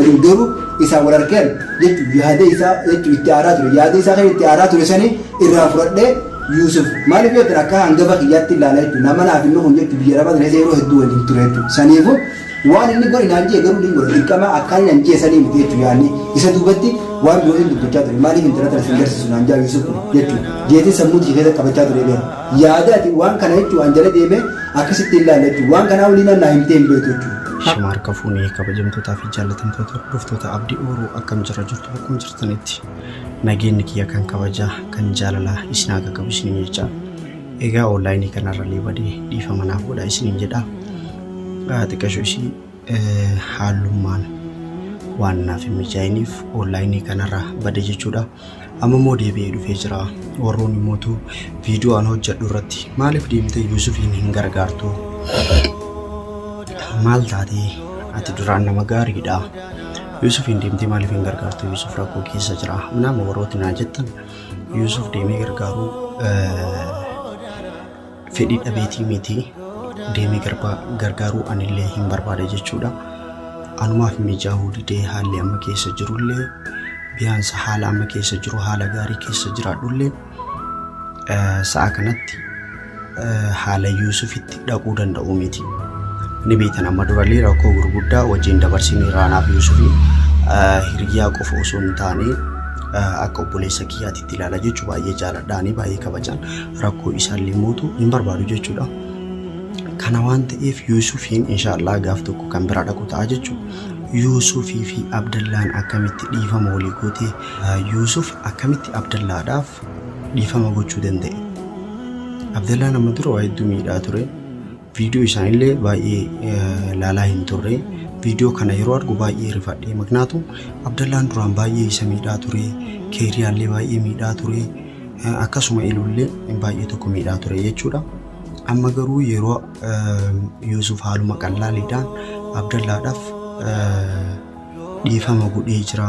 Badin garuu isaan wal argeen jechuun yaada isaa jechuun itti aaraa ture. Yaada isaa kan itti aaraa ture sani irraa fudhadhee Yuusuf maaliif yoo ta'an akka hangafa kiyyaatti ilaala jechuudha. Nama naaf inni kun jechuun biyya arabaa keessa yeroo hedduu waliin ture jechuudha. Saniifuu waan inni godhe naan jee garuu ni godhe dirqama akka inni naan jee sanii miti jechuudha. Yaanni isa duubatti waan birootiin dubbachaa ture. Maaliif intala tana sin garsiisu naan jaa Yuusuf kun jechuudha. Jeetiin sammuu tiyya keessa qabachaa ture beera. Yaada ati waan kana jechuun an jala deemee akkasitti ilaalla jechuudha. Waan kanaa waliin naa himtee hin beektu jechuudha. Shama harka fuunee kabajamtootaa fi jaallatamtoota hordoftoota Abdii Ooroo, akkam jira jirtu? Bakkuma jirtanitti nageenyi kiyya kan kabajaa kan jaalalaa isin haa qaqqabu isiniin jecha. Egaa onlaayinii kanarra badee dhiifama naaf godhaa isiniin jedha. Xiqqasho isii haallummaan waan naaf hin mijaa'iniif onlaayinii kanarra bade jechuudha. Amma immoo deebi'ee dhufee jira. Warroonni immootu viidiyoo an hojjedhu irratti maaliif deemtee Yuusufiin hin gargaartu? Maal taatee, ati duraan nama gaariidha. Yuusufiin deemtee maaliif hin gargaartu? Yuusuf rakkoo keessa jira. Nama warrooti naa jettan, Yuusuf deemee gargaaruu fedhii dhabeetii miti. Deemee gargaaruu anillee hin barbaada jechuudha. Anumaaf mijaa'uu didee. Haalli amma keessa jirullee biyaansa haala amma keessa jiru, haala gaarii keessa jiraadhullee, sa'a kanatti haala Yuusufitti dhaquu danda'u miti. Ni beektan, amma durallee rakkoo gurguddaa wajjin dabarsine. Raanaaf Yuusufii hiriyaa qofa osoo hin taane akka obboleessa kiyyaatitti ilaala jechuu. Baay'ee jaaladhaanii, baay'ee kabajan, rakkoo isaallee mootu hin barbaadu jechuudha. Kana waan ta'eef Yuusufiin inshaallah gaaf tokko kan bira dhaqu ta'a jechuudha. Yuusufii fi Abdallaan akkamitti dhiifama walii gootee? Yuusuf akkamitti Abdallaadhaaf dhiifama gochuu danda'e? Abdallaan amma dura waa hedduu miidhaa ture. Viidiyoo isaanillee baay'ee laalaa hin turre. Viidiyoo kana yeroo argu baay'ee rifadhe. Maknaatu Abdallaan duraan baay'ee isa miidhaa ture. Keeriyaallee baay'ee miidhaa ture. Akkasuma ilullee baay'ee tokko miidhaa ture jechuudha. Amma garuu yeroo Yuusuf haaluma qallaaliidhaan Abdallaadhaaf dhiifama godhee jira.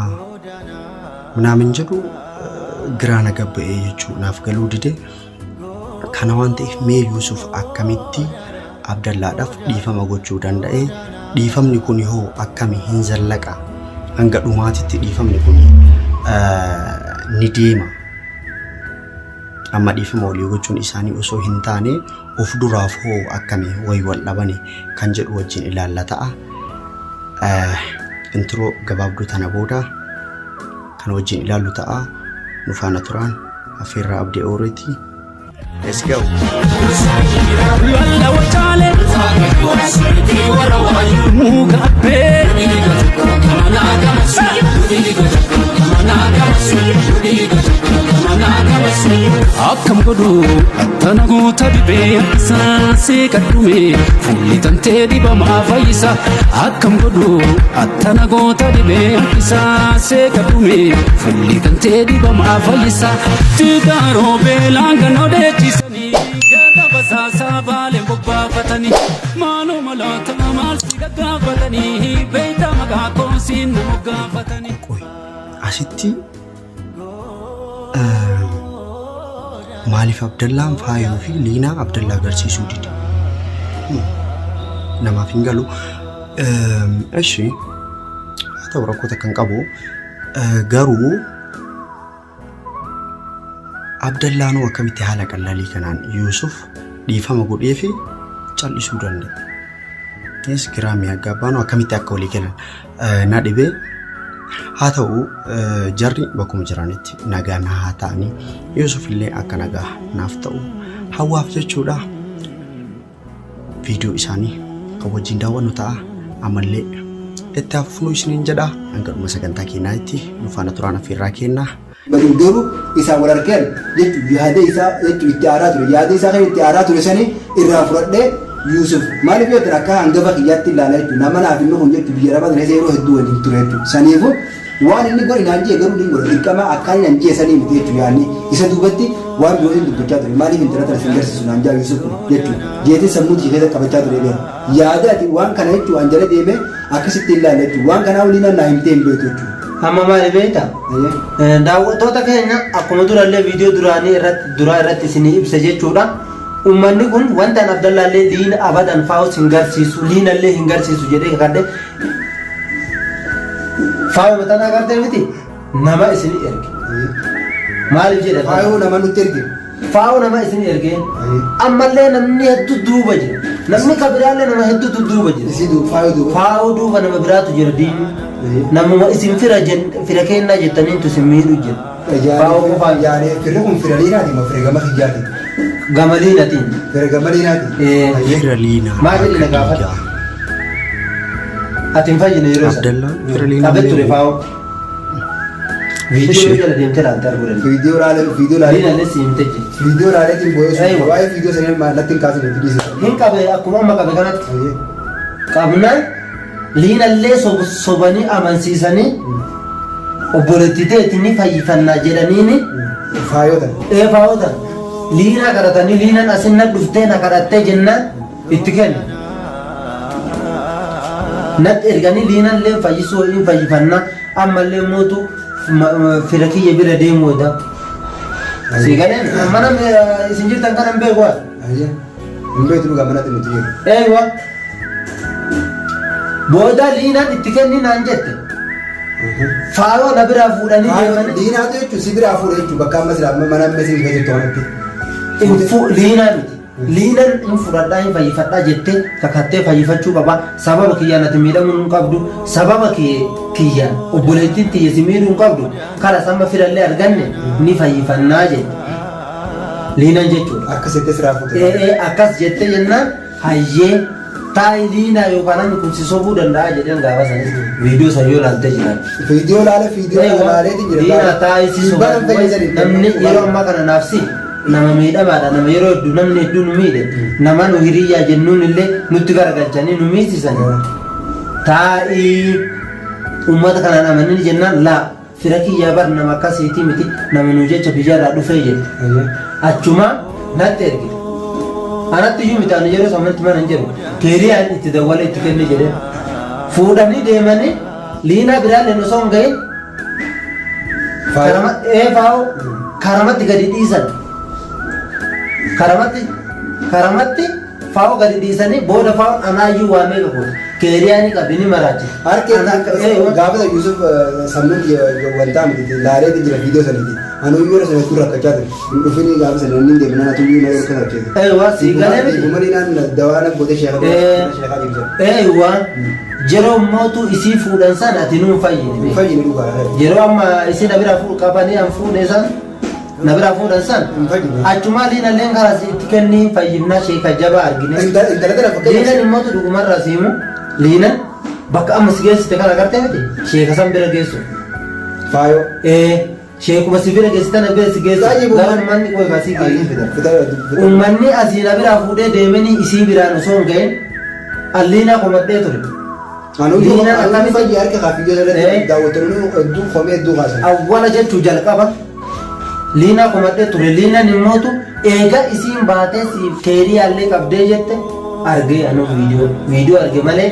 Minaamin jedhu giraana gabba'ee jechuu naaf galuu dide. Kana waan ta'eef mee Yuusuf akkamitti Abdallaadhaaf dhiifama gochuu danda'e? Dhiifamni kun hoo akkami hin zallaqa? Hanga dhumaatitti dhiifamni kun ni deema. Amma dhiifama walii gochuun isaanii osoo hin taane, of duraaf hoo akkami wayi wal dhabani kan jedhu wajjin ilaalla ta'a. Intro gabaabduu tana booda kan wajjin ilaallu ta'a. Nu faana turaan affeerraa Abdii Ooreeti. Let's go. Lola wacaale muka abbee. Akkam godhu attana goota dhibee isaa seeqadhume, fuulli tantee dhibamaa fayyisa. Akkam godhu attana goota dhibee isaa seeqadhume, fuulli tantee dhibamaa fayyisa. Tigaaroo beelaan kan odeechisanii gata basaasaa baaleen bobbaafatanii maaloo maloota maal si gaggaafatanii beeyta maqaa koosiin na moggaafatanii. Qoy, asitti maaliif Abdallaan Faayoo fi Liinaa Abdallaa agarsiisuu dide? Namaaf hin galu. Eshi, haa ta'u, rakkoo takka hin qabu. Garuu Abdallaanuu akkamitti haala qallalii kanaan Yuusuf dhiifama godhee fi cal'isuu danda'e? Yes, giraamii aggaabbaanuu akkamitti akka walii galan na dhibee. Haa ta'u, jarri bakkuma jiranitti nagaa na haa ta'anii, Yuusuf illee akka nagaa naaf ta'u hawwaaf jechuudha. Viidiyoo isaanii kan wajjin daawwannu ta'a. Ammallee itti hafufnu isiniin jedha. Hanga dhuma sagantaa keenyaatti nu faana turaan affeerraa kennaa. Badin garuu isaan wal argeen jechuun yaada isaa jechuun itti aaraa ture. Yaada isaa kan itti aaraa ture sani irraa fudhadhee Yuusuf maaliif yoo ta'an akka hangafa kiyyaatti ilaala jechuudha. Nama naaf inni kun jechuun biyya arabaa keessa yeroo hedduu waliin ture jechuudha. Saniifuu waan inni godhe naan jee garuu ni godhe dirqama akka inni naan jee sanii miti jechuudha. Yaanni isa duubatti waan birootiin dubbachaa ture. Maaliif intala tana sin garsiisu naan jaa Yuusuf kun jechuudha. Jeetiin sammuu tiyya keessa qabachaa ture beera. Yaada ati waan kana jechuun an jala deemee akkasitti ilaalla jechuudha. Waan kanaa waliin naa himtee hin beektu jechuudha. Amma maali beektaa? Daawwattoota keenya, akkuma durallee viidiyoo duraanii irratti duraa irratti isinii ibsa jechuudha. Uummanni kun wanta an Abdallaallee Liina abadan faa'us hin garsiisu, Liinallee hin garsiisu jedhee kakadhe. Faayuma tana agartee miti nama isin erge. Maaliif jedha? Faayoo nama nutti erge. Faayoo nama isin erge. Ammallee namni hedduu duuba jira. Namni ka biraallee nama hedduutu duuba jira. Isii duuba faayoo duuba. Faayoo duuba nama biraatu jira diinni. Namuma isin fira fira kennaa jettaniintu isin miidhu jira. Faayoo qofaa Yaani firri kun fira liinaati moo fira gama kiyyaati? Gama liinatiin. Fira gama liinaati. Fira liinaa Maal jedhi na akka gaafadhu? dhiigaa. Ati hin fayyine yeroo sana. Abdallaan fira liinaa Qabee ture malee faayoo. Viidiyoo Ishee. jala deemtee ilaalte arguu dandeessa. Viidiyoo laalee viidiyoo laalee Liinallee si himte jirti. viidiyoo laaleetiin boo'ee sun Aywa. waa'ee viidiyoo sanii natti hin kaasine itti dhiise. Hin qabe akkuma amma qabe kanatti. Qabnaan liinallee sobanii amansiisanii obboleettii teeti ni fayyifannaa jedhaniini Faayoo tana. ee faayoo tana. Liinaa kadhatanii liinan asin na dhuftee na kadhattee jennaan itti kenna. Natti erganii liinallee fayyisuu hin fayyifannaa ammallee mootu fira kiyya bira deemuu edaa. Si galee mana isin jirtan kana hin beeku. Ayyee. Hin beektu dhugaa manatti nuti jiru. Eeywa. Booda liinaan itti kenni naan jette. Faayoo na biraa fuudhanii deemanii. Liinaatu jechuun si biraa fuudha jechuun bakka amma silaa mana amma isin keessa jirtu kanatti. Hin Liinaa miti. Liinan hin fudhadhaa hin fayyifadhaa jettee kakattee fayyifachuu qaba. Sababa kiyyaan ati miidhamuu hin qabdu. Sababa kiyyaan obboleettiin tiyya si miidhuu hin qabdu. Kalas amma firallee arganne ni fayyifannaa jette. Liinan jechuudha. Akkas jettee siraa fuute. Ee akkas jette jennaan hayyee taa'i liinaa yookaan namni kun si sobuu danda'a jedheen gaafa sanis viidiyoo san yoo ilaaltee jiraatte. Viidiyoo laale viidiyoo laaleetiin jira. Liinaa taa'i si Dhiibbaa sobaa nama fayyisanii. namni yeroo ammaa kana naaf si nama miidhamaadha nama yeroo hedduu namni hedduu nu miidhe nama nu hiriyyaa jennuun illee nutti garagalchanii nu miisisan taa'ii uummata kanaan amananii jennaan laa Fira kiyyaa bar nama akkasiitii miti nama nuu jecha biyyarraa dhufee jette. Achuma natti ergite. Anatti iyyuu miti ani yeroo samatti mana hin jiru. Keeriyaan itti dawwalee itti kenne jedhee. Fuudhanii deemanii liinaa biraalleen osoo hin gahin karama ee faa'oo karamatti gadi dhiisan. Karamatti karamatti Faa'oo gadi dhiisanii booda faa'oon anaayyuu waa meeqa goota. Keeriyaa ni qabi ni maraachisa. Harkee Ana gaafa Yusuf sammuun wantaa miti laaleeti jira viidiyoo saniiti. Anuu yeroo sana hedduu rakkachaa ture. Hin dhufinii gaafa sana inni deemnaan atu iyyuu na dhorka tarcheete. Eewa sii galee miti. Dhugumanii naan dawaa na gootee sheeka sheekaa deemsan. Eewa yeroo mootu isii fuudhan san ati nuun fayyine. Fayyine dhugaa. Yeroo amma isii na bira fuudhu qabanii an fuudhe san na biraa fuudhan san Hin fayyine. achumaa liinalleen karaa itti kennii fayyifnaa sheeka jabaa argine. Intala tana Liinan fakkeenyaaf immoo dhugumarraa siimu liinan bakka amma si geessite kana agartee miti sheeka san bira geessu. faayoo. Ee sheekuma si bira geessite tana bira si geessu Baay'ee gara uummanni qoy kasii geessu fidan. Uummanni asii na biraa fuudhee deemanii isii biraan osoo hin ga'in alliinaa komadhee ture. Anuu Liinaan anuu akkamitti fayyee harka kaafii Ee. irratti daawwattoonni hedduu komee hedduu kaasan. Awwala jechuu jalqaba liinaa komadhee ture liinaan immootu eega isiin baatee siif keeriyaallee qabdee jette argee anuu viidiyoo viidiyoo arge malee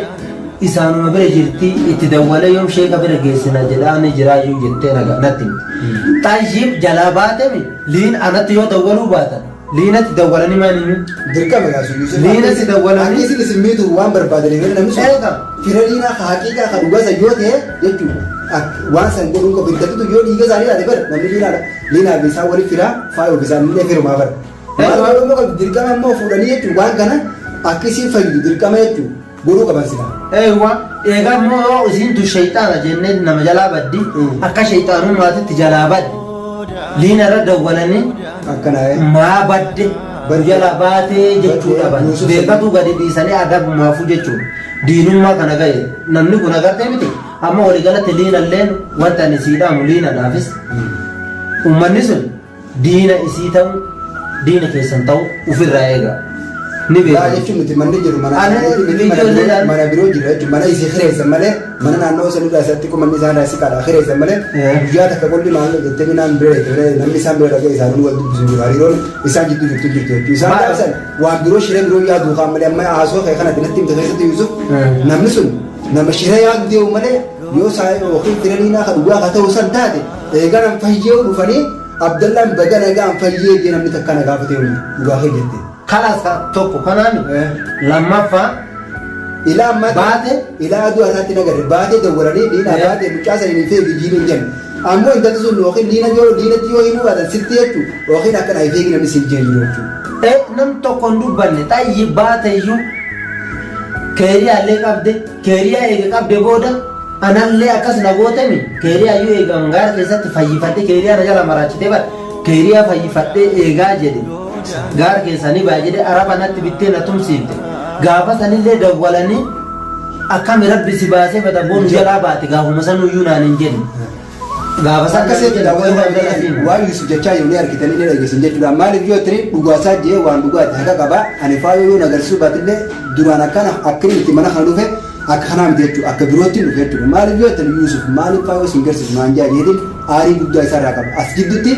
isaanuma bira jirti itti dawwalee yoom sheeka bira geessina jedhaanii jiraayyuu jettee naga natti himte. Xayyiib jalaa baatemi liin anatti yoo dawwaluu baatan Liinatti dawwalanii maal himu? Dirqama gaa sun Yusuf. Liinatti dawwalanii- Akka isin isin miitu waan barbaadaniif jedhe namni sun Eega. fira liinaa ka haqiiqaa ka dhugaa san yoo ta'e jechuudha. Waan san godhuun qabu intalli tun yoo dhiiga isaanii taate bara namni liinaadha. Liinaa fi isaan waliif firaa faayoo fi isaan illee firumaa bara. Maal godhuu immoo qabdu dirqama immoo fuudhanii jechuun waan kana akka isiin fayyidu dirqama jechuun godhuu qaban silaa. Eeywa eegaa immoo yoo isiin tun sheyxaana jennee nama jalaa baddi akka sheyxaanummaatitti jalaa baddi liina irra dawwalanii Akkana ee. maa badde Badde. jalaa baatee jechuu Badde, dhaban Yuusuf beekatuu gadi dhiisanii adabumaafuu jechuudha diinummaa kana gahe namni kun agartee miti amma waliigalatti liinalleen wanta ani sii dhaamu liinadhaafis ummanni sun Diina isii ta'u diina keessan ta'u ufirraa eega. Ni Laa beeku. jechuun nuti manni jiru mana Ani miti mana viidiyoo biroo illee mana biroo jira jechuun mana isii kireessan malee mana naannoo sanirraa isatti manni isaan irraa siqaadha kireessan malee guyyaa takka qolli maal jettee naan bira jettee malee namni isaan bira dhaqee isaanii wal dubbisu jiru hariiroon isaan jidduu jirtu jirtu jechuudha. Isaan Maal? gaafsan waan biroo shiree biroo yaaduu kaan malee amma haasoo kee kanatti natti himte keessatti Yusuf namni sun nama shiree yaadu deemu malee yoo isaa yookiin fira liinaa ka dhugaa ka ta'u san taate eegalan fayyee dhufanii Abdallaan baga nagaan fayyee jee namni takka na gaafatee hin jiru. Dhugaa kee jette. Kalaas ka tokko kanaami. Lammaffaa Ilaa ammaa Baate? Ilaa aduu har'aatti hin agarre. Baatee dawwalanii liinaa baatee mucaa saniin hin feegi jiin hin jenne. Ammoo intalti sun yookiin liina yoo liinatti yoo himuu baatan sitti jechuun yookiin akkana hin feegi namni siin jeen jiru jechuudha. Nam tokko hin dubbanne xayyi baate iyyuu keeriyaallee qabde keeriyaa eega qabde booda anallee akkas na gootemi keeriyaa iyyuu eega gaara keessatti fayyifadhe keeriyaa na jala maraachitee bara keeriyaa fayyifadhee eegaa jedhe gaara keessaa ni ba'a jedhe araba natti bittee na tumsiifte gaafa sanillee dawwalanii akkami rabbi si baasee bada boonu jalaa baate gaafuma sanuyyuu naan hin jenne gaafa san Akka seetti daawwatan waan Yusuf jechaa jiru ni argitanii ni dhageessan jechuudha. Maaliif yoo ta'e dhugaasaa jee waan dhugaati haqa qaba. Ani faayoo yoo nagarsiisuu baatillee duraan akkana akka inni itti mana kana dhufe akka kanaa miti jechuudha. Akka birootti dhufe jechuudha. Maaliif yoo ta'e Yusuf maaliif faayoo sin garsiisu naan jaa jeetiin aarii guddaa isaarraa qaba. As gidduutti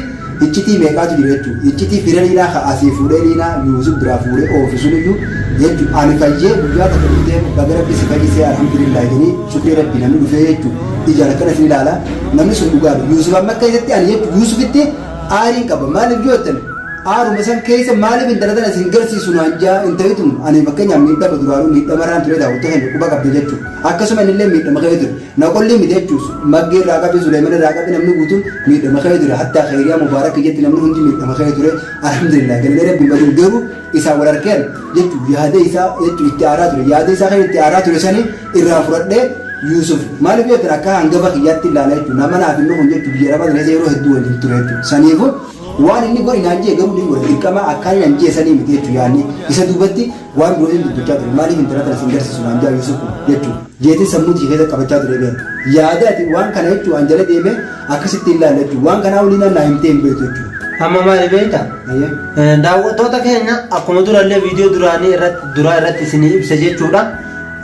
iccitii meeqaatu jira jechuudha. Iccitii fira liinaa ka asii fuudhee liinaa Yusuf biraa fuudhee oofu suniyyuu jechuudha. Ani fayyee guyyaa takka dhuftee baga rabbi si fayyisee alhamdulillah jedhanii shukrii rabbi namni dhufee jechuudha. Ijaan akkana isin ilaala. Namni sun dhugaadha. Yusuf amma akka isatti ani jechuudha Yusufitti aariin qaba. Maaliif yoo jettan aaruma san keessa maaliif intala tana isin garsiisu naan jaa intali tun ani fakkeenyaaf miidhama duraanuu miidhamarraan ture daawwattoo keenya quba qabda jechuudha. Akkasuma innillee miidhama ka'ee ture. Naqolli miti jechuus maggee irraa qabi Suleeman irraa qabi namni guutuun miidhama ka'ee ture. Hattaa khayriyaa mubaarak jetti namni hundi miidhama ka'ee ture. Alhamdulillah galanee rabbiin baduu garuu isaa wal harkeen jechuun yaada isaa jechuun itti aaraa ture. Yaada isaa kan itti aaraa ture sanii irraa fudhadhee Yusuf maaliif yoo ta'an akka hangafa kiyyaatti ilaala jechuudha. Nama naaf inni kun jechuun biyya arabaa sana keessa yeroo hedduu waliin ture jechuudha. Saniifuu waan inni godhi naan jee garuu ni godha dirqama akka inni naan jee sanii miti jechuudha yaadni isa duubatti waan birootiin dubbachaa ture maaliif intala tana sin garsiisu naan jaa Yusuf kun jechuudha. Jeetiin sammuu tiyya keessa qabachaa ture beera. Yaada ati waan kana jechuun an jala deemee akkasitti hin laalle jechuudha. Waan kanaa waliin naa himtee hin beektu jechuudha. Amma maali beektaa? Ayyee. Daawwattoota keenya akkuma durallee viidiyoo duraanii irratti duraa irratti isinii ibse jechuudha.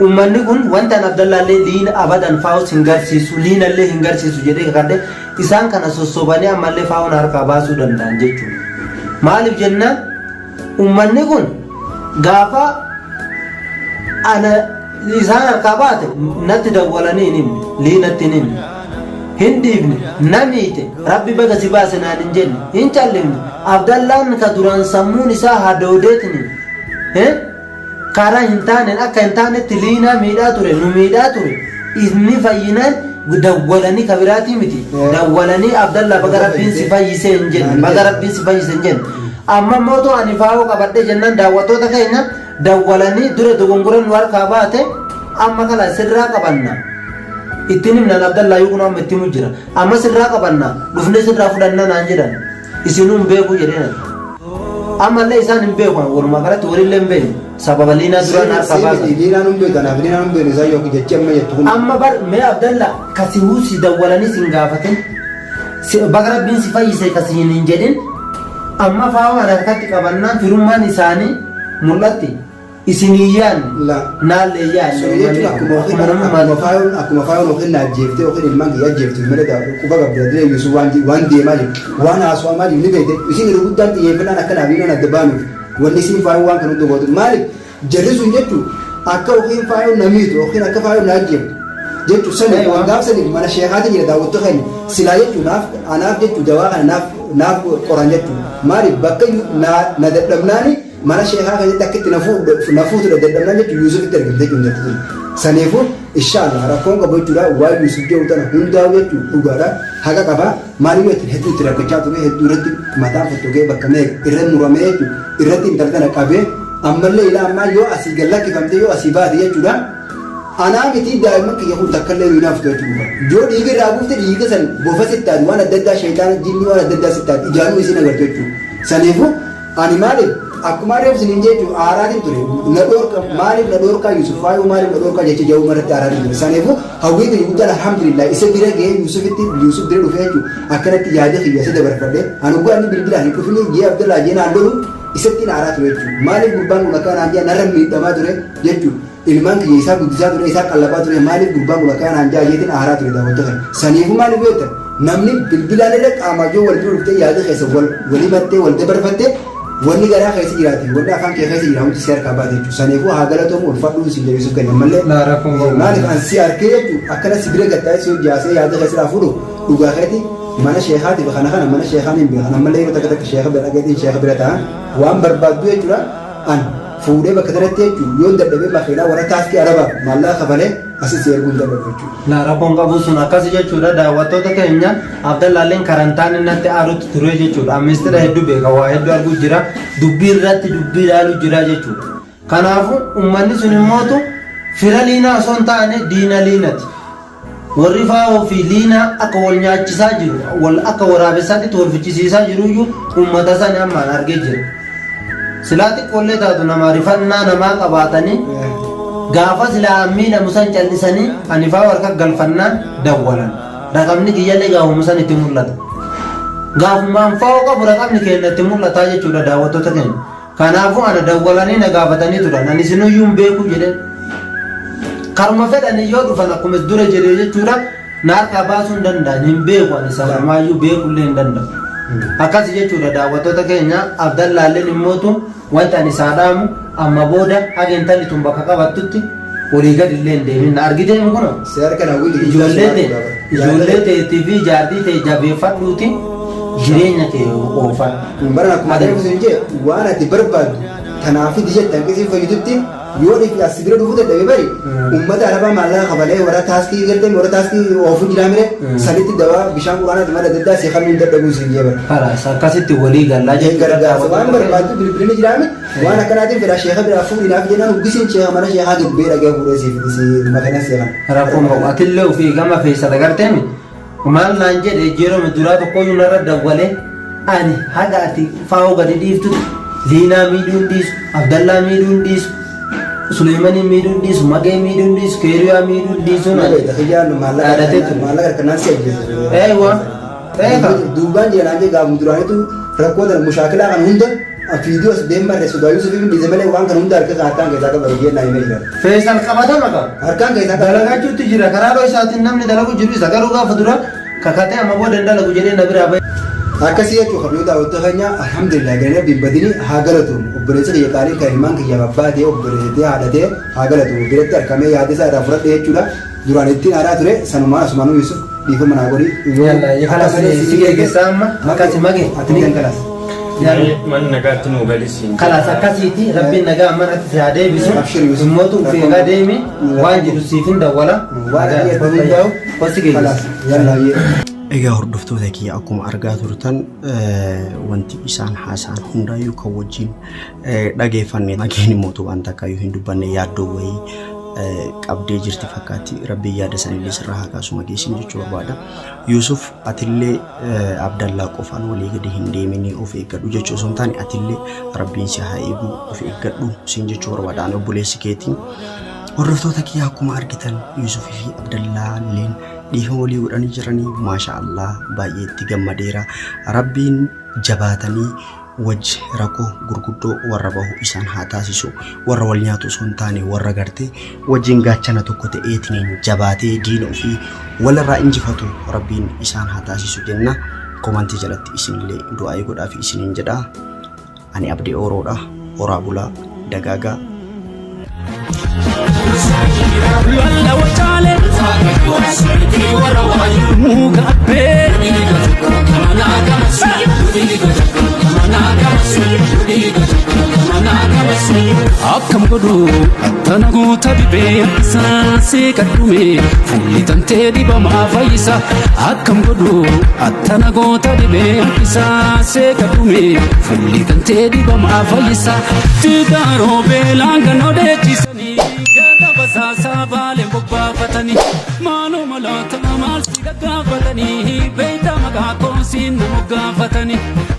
Uummanni kun wanta an Abdallaallee liina abadan faa'us hin garsiisu liinallee hin garsiisu jedhee kakadhe isaan kana sossobanii ammallee faa'uun harkaa baasuu danda'an jechuudha. Maaliif jennaan uummanni kun gaafa ana isaan harkaa baate natti dawwalanii hin himne liinatti hin himne hin dhiifne na miite rabbi baga si baase naan hin jenne hin callifne Abdallaan ka duraan sammuun isaa hadoodeetini karaa hin taaneen akka hin taanetti liinaa miidhaa ture nu miidhaa ture inni fayyinaan dawwalanii ka biraatii miti dawwalanii Abdallaa baga rabbiin si fayyisee hin jenne baga rabbiin si fayyise hin jenne amma immoo ani faa'oo qabadhe jennaan daawwattoota keenya dawwalanii dura dogongoran nu harkaa baate amma kana sirraa qabanna ittiin himnaan Abdallaa yoo kun amma itti himu jira amma sirraa qabanna dhufnee sirraa fudhanna naan jedhan isinuu hin beeku jedheen ammallee isaan hin beeku walumaa galatti walillee hin beekne sababa liinaa duraan harkaa baasan. Liinaan hin beeku kanaaf liinaan hin beeku isaan yookiin jechi amma jettu kun. Amma bar mee Abdalla kasi huu si dawwalanii sin gaafatin baga rabbiin si fayyise kasi hin jedhin amma faawaa harkatti qabannaan firummaan isaanii mul'atti isin hin yaadne La. naallee yaadne Sun jechuun akkuma yookiin akkuma faayoon akkuma faayoon yookiin na ajjeeftee yookiin ilmaan kiyya ajjeeftu malee quba qabdi adda Yusuf waan waan deemaa jiru waan haasawaamaa jiru ni beekte isin irra guddaan xiyyeeffannaan akka naaf hiinan adda baanuuf wanni isin faayoon waan kan hunda gootu maaliif jarri sun jechuun akka yookiin faayoon na miitu yookiin akka faayoon na ajjeeftu jechuun sani waan gaaf sani mana sheekaati jira daawwattu keenya silaa jechuun naaf anaaf jechuun dawaa kana naaf naaf qoran jechuun maaliif bakka na dadhabnaani mana sheekaa keessatti akka itti na fuutudha dadhabnaan jechuun Yuusufitti ergamte jechuun jirti tun. Saniifuu inshaallah rakkoon qabu jechuudha waan Yuusuf jedhu tana hundaa'u jechuun dhugaadha haqa qaba maaliif yoo hedduu itti rakkachaa ture hedduu irratti mataan fottokee bakka meeqa irra muramee jechuun irratti intala tana qabee ammallee ilaa ammaa yoo asii gad lakkifamte yoo asii baate jechuudha. Anaa miti daa'imman kiyya kun takkallee nu hinaaftu jechuudha. Yoo dhiiga irraa buufte dhiiga san bofa sittaati waan adda addaa shayitaana jinnii waan adda addaa sittaati ijaanuu isin agartu jechuudha. Saniifuu ani maaliif akkuma reef isiniin jechuun aaraatiin ture na dhoorka maaliif na dhoorkaa Yusuf faayuu maaliif na dhoorkaa jecha jawuma irratti aaraatiin ture saniifuu hawwii kiyya guddaan alhamdulillah isa bira ga'ee Yusufitti Yusuf bira dhufee jechuun akkanatti yaada kiyya isa dabarfadhe ani dhugaa inni bilbilaan hin dhufini jee Abdallaa jee naan lolu isattiin aaraa ture jechuudha maaliif gurbaan kun akka naan jee narra miidhamaa ture jechuudha ilmaan kiyya isaa guddisaa ture isaa qallabaa ture maaliif gurbaan kun akka naan jaa jeetiin aaraa ture daawwattoota saniifuu maaliif yoo ta'e namni bilbilaan irra qaamaa yoo wal bira dhuftee yaada keessa wal walimattee wal dabarfatte wanni garaa keessa jiraate wanni afaan kee keessa jira hundi si harkaa baate jechuudha saniifuu haa galatoomu ulfadhuun si deebisuuf kenna malee Laa rakkoon qabu. maaliif an si arkee jechuudha akkana si bira gattaa'ee si hojjaasee yaada keessa irraa fuudhu dhugaa keeti mana sheekaatiif kana kana mana sheekaan hin beekan ammallee yeroo takka takka sheeka bira dhaqeetiin sheeka bira ta'a waan barbaaddu jechuudha an Fuudhee bakka sanatti jechuun yoon dadhabee makiinaa warra taaskii arabaa maallaqa kafalee asis si erguu hin danda'u jechuudha. La rakkoon qabu sun akkasi jechuudha daawwattoota keenya Abdallaalleen karantaan natti aarutti ture jechuudha. Mistira hedduu beeka waa hedduu arguu jira dubbii irratti dubbii ilaalu jira jechuudha. Kanaafuu uummanni sun immootu fira liinaa osoo hin taane diina liinati. Warri faawoo fi liinaa akka wal nyaachisaa jiru wal akka waraabessaatti wal fichisiisaa jiruyyuu uummata sani ammaan argee jira. Silaa xiqqoollee taatu nama rifannaa namaa qabaatanii gaafa silaa miidhamu san callisanii ani faawoo harka galfannaan dawwalan. Raqamni kiyyallee gaafuma san itti mul'ata. Gaafumaan faawoo qabu raqamni keenya itti mul'ataa jechuudha daawwattoota keenya. Kanaafuu ana dawwalanii na gaafatanii turan. Ani isinuyyuu hin beeku jedheen. Karuma fedhanii yoo dhufan akkuma dura jedhee jechuudha na harkaa baasuu hin danda'an hin beeku ani sanamaayyuu beekullee hin danda'u. Akkas jechuudha daawwattoota keenya Abdallaalleen immootu wanta ani isaa dhaamu amma booda haga intalli tun bakka qabattutti olii gadi illee hin deemin na argitee kunoo. Si harka na wili Ijoollee ta'e ijoollee ta'eetii fi jaartii ta'e jabeeffadhuuti jireenya kee oofadhu. Bara akkuma ati sin jee waan ati barbaaddu tanaaf fidi jette hanqisii fayyitutti yoo dhifi as bira dhufuu dadhabe bari uummata arabaa maallaqa kafalee warra taaskii galtee warra taaskii oofuu jiraa mire sanitti dawaa bishaan quraanaati mala adda addaa si kennuu hin dadhabuu siin jee bara. Kalaas akkasitti walii gallaa jechuudha. Gargaarsa waan barbaaddu bilbilni jiraame waan akkanaatiin fedha sheeka biraa fuudhinaaf jennaan uggisiin sheeka mana sheekaa dubbee dhagee fuudhee siif si makana seekan. Rakkoon qabu atillee ofii gama feessa dagarteemi maal naan jedhe yeroo duraa tokkoyyuu narra dawwalee ani haga ati faa'oo gadi dhiiftutti liinaa miidhuu hin dhiisu abdallaa miidhuu hin dhiisu suleemanii miidhuu hin dhiisu magee miidhuu hin dhiisu keeriyaa miidhuu hin dhiisu naan Malee kiyyaan maallaqa Dhaadhatee ture. maallaqa harkanaan si ajjeesu. Eewa. Eega. Duubaan jira naan jee gaafa duraanitu rakkoo tana mushaakilaa kana hunda fiidiyoo as deemarre sodaa Yuusuf hin dhiise malee waan kana hunda harka harkaan keessaa qaba jee naa himee jira. Feesal qabatama qaba. Harkaan keessaa qaba. Dalagachuutti jira karaa isaatiin namni dalagu jiru isa garuu gaafa dura kakatee amma booda hin dalagu jedhee na biraa bahe. Akkasii jechuun kabajoo daawwattoota keenya alhamdulillah galanii abdiin badini haa galatuun obboleessa kiyya qaaliin kan ilmaan kiyya abbaa ta'e obboleessitee haadhatee haa galatuun biratti argamee yaada isaa irraa fudhadhe jechuudha. Duraan ittiin aadaa ture sanumaan asumaanuu Yuusuf dhiifama naa godhi. Yalla kalas si geggeessaa amma akkasi mage. Ati ni kalas. Mana nagaatti nuu galisiin. Kalas akkasiiti rabbiin nagaa manatti si haa deebisu. Abshir Yusuf. Immootu of eegaa deemi waan jiru siif hin dawwala. Waan ati jettu hundaa'u. Hosi geggeessa. Kalas yalla yee. Egaa hordoftoota kiyya akkuma argaa turtan wanti isaan haasa'an hundaayyuu kan wajjin dhageeffanne mageen immoo waan takkaayyuu hin dubbanne yaaddoo wayii qabdee jirti fakkaatti rabbiin yaada sanillee sirraa haa kaasu mageessin jechuu barbaada. Yuusuf atillee Abdallaa qofaan walii gadi hin deeminii of eeggadhu jechuu osoo hin taane atillee rabbiin si haa eegu of eeggadhu siin jechuu barbaada. Ani obboleessi keetiin hordoftoota kiyya akkuma argitan Yuusufii fi Abdallaa illeen dhiifama walii godhanii jiranii maasha Allah baay'ee itti gammadeera. Rabbiin jabaatanii wajji rakkoo gurguddoo warra bahu isaan haa taasisu warra wal nyaatu osoo hin taane warra gartee wajjin gaachana tokko ta'eetiin jabaatee diina ofii walirraa injifatu rabbiin isaan haa taasisu jenna komantii jalatti isinillee du'aa'ii godhaa fi isiniin jedha ani abdii ooroodha horaa bulaa dagaagaa. Lalla wacaale muka abbee akkam godhu attana guuta dibee saasee qadhume fuulli tantee dibamaa fayyisa akkam godhu attana goota dibee saasee qadhume fuulli tantee dibamaa fayyisa tigaaroo beelaan kan odeechisanii gada basaasaa baaleen bobbaafatanii maaloo maloota maal si gaggaafatanii beeyta maqaa koosiin nama gaafatanii.